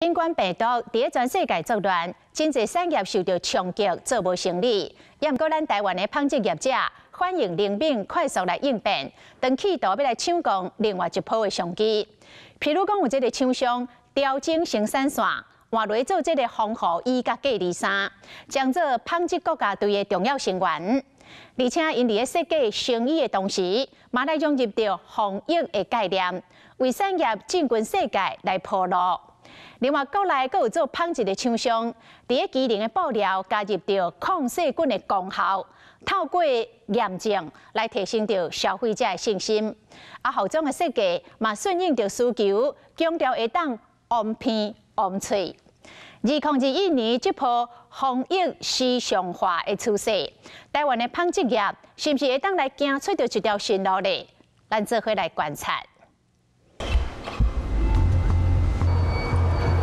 新冠病毒佇咧全世界作亂，真濟產業受著衝擊，做無生意。也毋過，咱台灣的紡織業者反應靈敏，快速來應變，當企圖欲來搶攻另外一波的商機。譬如講，有這个廠商調整生產線，換來做這个防護衣佮隔離衫，將做紡織國家隊的重要成員。而且，𪜶佇咧設計成衣的同時，嘛來融入著防疫的概念，為產業進軍世界來鋪路。另外，國內閣有做紡織的廠商，佇咧機能的布料加入著抗細菌的功效，透過驗證來提升著消費者的信心。啊，服裝的設計嘛順應著需求，強調會當防鼻防喙。2021年這波防疫時尚化的趨勢，台灣的紡織業是毋是會當來行出著一條新路呢？咱做伙來觀察。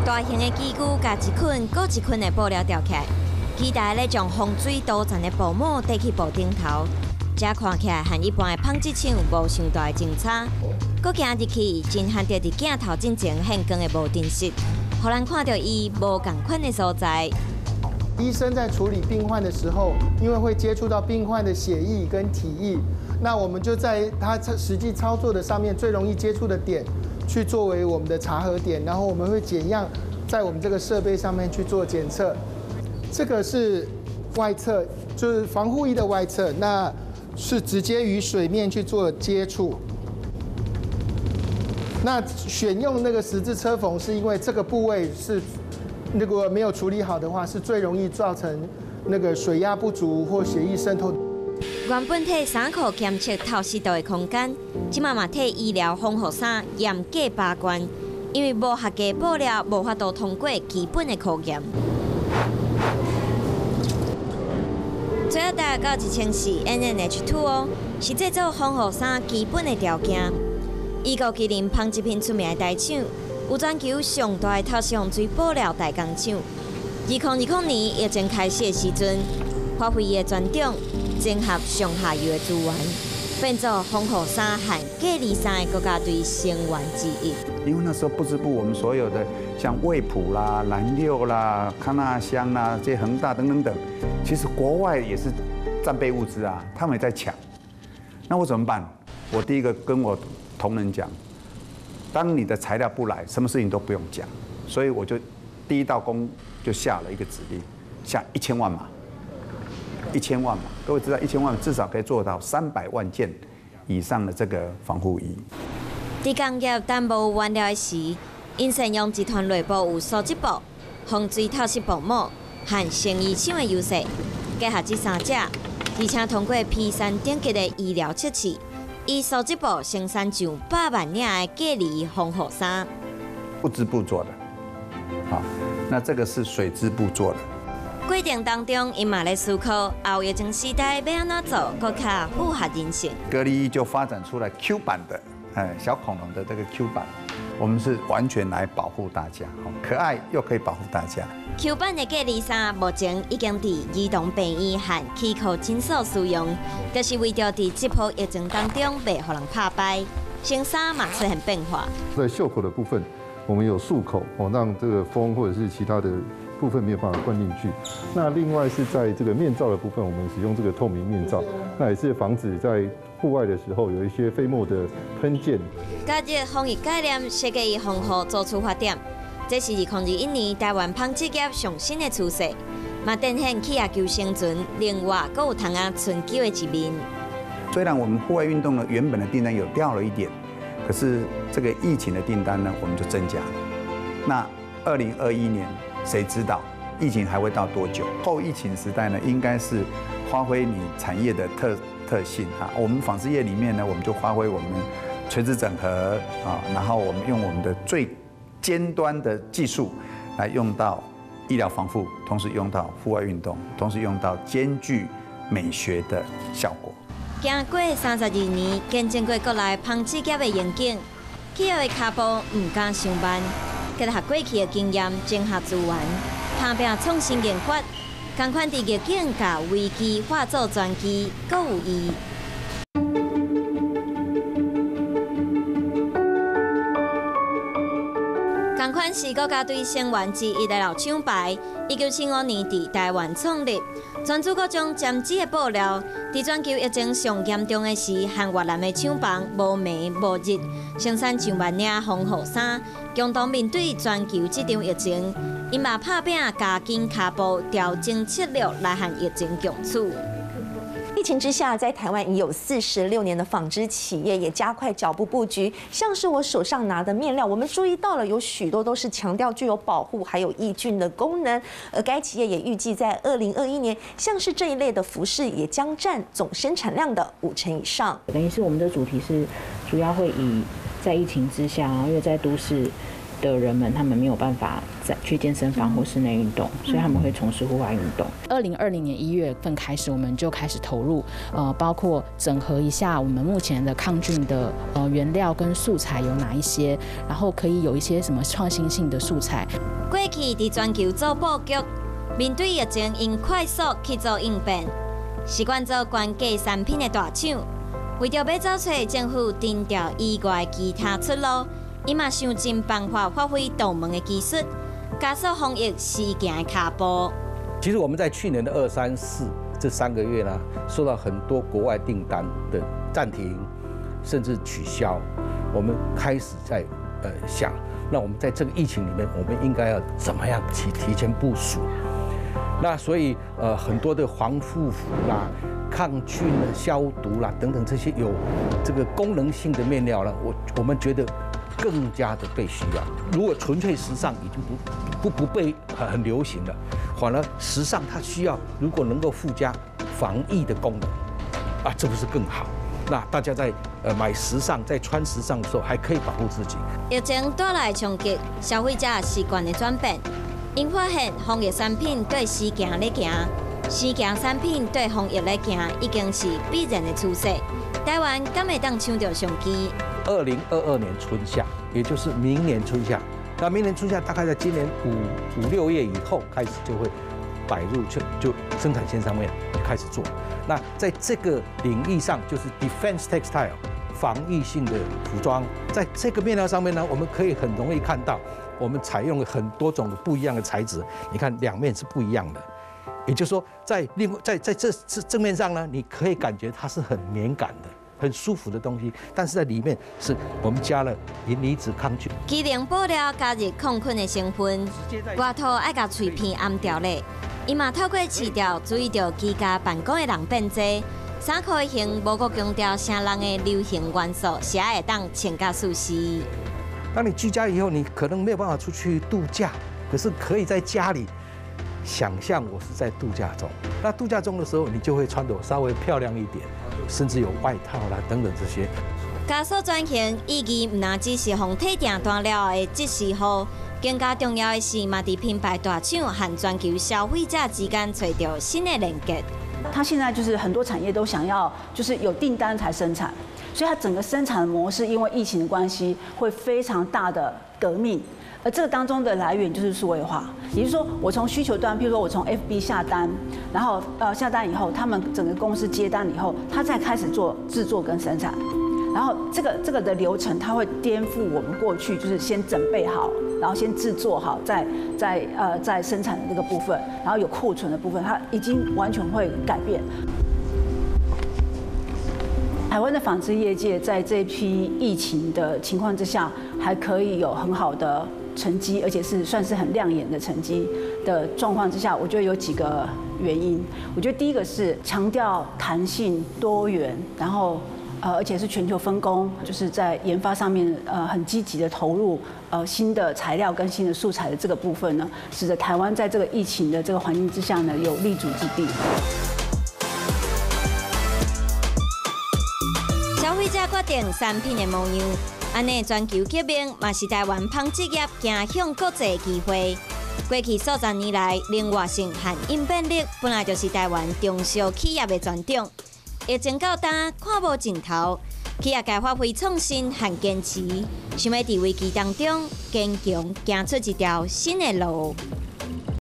大型的機具共一捆閣一捆的布料吊起來，機台咧將防水塗層的薄膜帶去布頂頭，這看起來和一般的紡織廠無傷大的相差。閣行入去，真罕著佇鏡頭進前現光的無真實，予咱看著伊無仝款的所在。醫生在處理病患的時候，因為會接觸到病患的血液跟體液，那我們就在他實際操作的上面最容易接觸的點，去作為我們的查核點，然後我們會檢樣在我們這個設備上面去做檢測。這個是外側，就是防護衣的外側，那是直接與水面去做接觸。那選用那個十字車縫，是因為這個部位是如果沒有處理好的話，是最容易造成那個水壓不足或血液滲透。原本替衫褲檢測透濕度的空間，這馬嘛替醫療防護衫嚴格把關，因為無合格布料無法度通過基本的考驗。水壓達到1400 NNH2O，是製作防護衫基本的條件。以高機能紡織品出名的台廠，有全球上大的透濕防水布料代工廠。2020年疫情開始的時陣，發揮伊的專長，整合上下游的資源，變做防護衫和隔離衫的國家隊成員之一。因為那時候不織布，我們所有的像惠普啦、蘭六啦、康那香啦、這些恆大等等等，其實國外也是戰備物資啊，他們也在搶。那我怎麼辦？我第一個跟我同仁講，當你的材料不來，什麼事情都不用講。所以我就第一道工就下了一個指令，下一千萬碼，一千萬碼。各位知道一千萬至少可以做到300萬件以上的這個防護衣。佇工業耽無原料的時，𪜶善用集團內部有梭織布、防水透濕薄膜和成衣廠的優勢，結合這三者，而且通過 P3等級的醫療測試，以梭織布生產上百萬領的隔離防護衫。不織布做的，好，那這個是水織布做的。過程當中，𪜶嘛咧思考後疫情時代欲按怎做，閣較符合人性。隔離衣就發展出來 Q 版的，哎，小恐龍的這個 Q 版，我們是完全來保護大家，可愛又可以保護大家。 Q 版的隔離衫目前已經佇兒童病院和齒科診所使用，就是為著佇這波疫情當中袂予人拍敗，穿衫嘛出現變化。在袖口的部分，我們有束口，哦，讓這個風或者是其他的部分沒有辦法灌進去。那另外是在這個面罩的部分，我們使用這個透明面罩，那也是防止在戶外的時候有一些飛沫的噴濺。加入防疫概念，設計以防護做出發點，這是2021年台灣紡織業上新的趨勢，嘛展現企業求生存，另外閣有通仔春秋的一面。雖然我們戶外運動呢原本的訂單有掉了一點，可是這個疫情的訂單呢，我們就增加了。那2021年，誰知道疫情還會到多久？後疫情時代呢，應該是發揮你產業的特性啊。我們紡織業裡面呢，我們就發揮我們垂直整合啊，然後我們用我們的最尖端的技術來用到醫療防護，同時用到戶外運動，同時用到兼具美學的效果。經過32年，見證過國內紡織業的榮景，企業的跤步毋敢傷慢。結合過去的經驗，整合資源，打拼創新研發，仝款佇逆境共危機化做轉機，閣有意義。仝款款是國家隊成員之一的老廠牌，1975年佇台灣創立，專注各種針織的布料。佇全球疫情上嚴重的時，和越南的廠房無暝無日生產上萬領防護衫，共同面對全球這場疫情。𪜶嘛拍拚加緊跤步，調整策略來和疫情共處。疫情之下，在台灣已有46年的紡織企業也加快腳步布局。像是我手上拿的面料，我們注意到了有許多都是強調具有保護還有抑菌的功能。而該企業也預計在2021年，像是這一類的服飾也將佔總生產量的5成以上。等於是我們的主題是主要會以在疫情之下，因為在都市的人們，他們沒有辦法再去健身房或室內運動，所以他們會從事戶外運動。2020年1月份開始，我們就開始投入，包括整合一下我們目前的抗菌的原料跟素材有哪一些，然後可以有一些什麼創新性的素材。過去佇全球做布局，面對疫情，𪜶快速去做應變，習慣做高價產品的大廠，為著欲走揣政府定調以外其他出路。伊嘛想盡辦法發揮獨門的技術，加速防疫時行的跤步。其實我們在去年的二三四這3個月呢，受到很多國外訂單的暫停，甚至取消。我們開始在想，那我們在這個疫情裡面，我們應該要怎麼樣提前部署？那所以很多的防護服啦、抗菌的消毒啦等等這些有這個功能性的面料呢，我們覺得更加的被需要。如果純粹時尚已經不被很流行了，反而時尚它需要如果能夠附加防疫的功能，啊，這不是更好？那大家在買時尚、在穿時尚的時候，還可以保護自己。疫情帶來衝擊，消費者習慣的轉變，𪜶發現防疫產品對時行咧行，時行產品對防疫咧行，已經是必然的趨勢。台灣敢會當搶著商機？2022年春夏，也就是明年春夏。那明年春夏大概在今年5、6月以後開始就會擺入就生產線上面開始做。那在這個領域上，就是 defense textile 防疫性的服裝，在這個面料上面呢，我們可以很容易看到，我們採用了很多種的不一樣的材質。你看兩面是不一樣的，也就是說，在另外在這正面上呢，你可以感覺它是很棉感的，很舒服的東西，但是在裡面是我們加了銀離子抗菌。機能布料加入抗菌的成分，外套愛共喙鼻掩牢咧。伊嘛透過市調注意著居家辦公的人變濟，衫褲的型無閣強調啥人的流行元素，是愛會當穿甲舒適。當你居家以後，你可能沒有辦法出去度假，可是可以在家裡想象我是在度假中。那度假中的時候，你就會穿得稍微漂亮一點。甚至有外套啦等等這些。加速轉型意義毋但只是予退訂單了後的即時貨，更加重要的是，嘛佇品牌大廠和全球消費者之間揣著新的連結。它現在就是很多產業都想要，就是有訂單才生產，所以它整個生產的模式因為疫情的關係，會非常大的革命。而這個當中的來源就是數位化，也就是說，我從需求端，譬如說我從 FB 下單，然後下單以後，他們整個公司接單以後，他再開始做製作跟生產，然後這個的流程，它會顛覆我們過去就是先準備好，然後先製作好，再生產的這個部分，然後有庫存的部分，它已經完全會改變。台灣的紡織業界在這批疫情的情況之下，還可以有很好的成績，而且是算是很亮眼的成績的狀況之下，我覺得有幾個原因。我覺得第一個是強調彈性多元，然後而且是全球分工，就是在研發上面很積極的投入新的材料跟新的素材的這個部分呢，使得台灣在這個疫情的這個環境之下呢，有立足之地。消費者決定產品的模樣，按呢全球革命嘛是台灣紡織業走向國際的機會。過去數十年來，靈活性和應變力本來就是台灣中小企業的傳統。疫情到今看無盡頭，企業界發揮創新和堅持，想欲佇危機當中堅強行出一條新的路。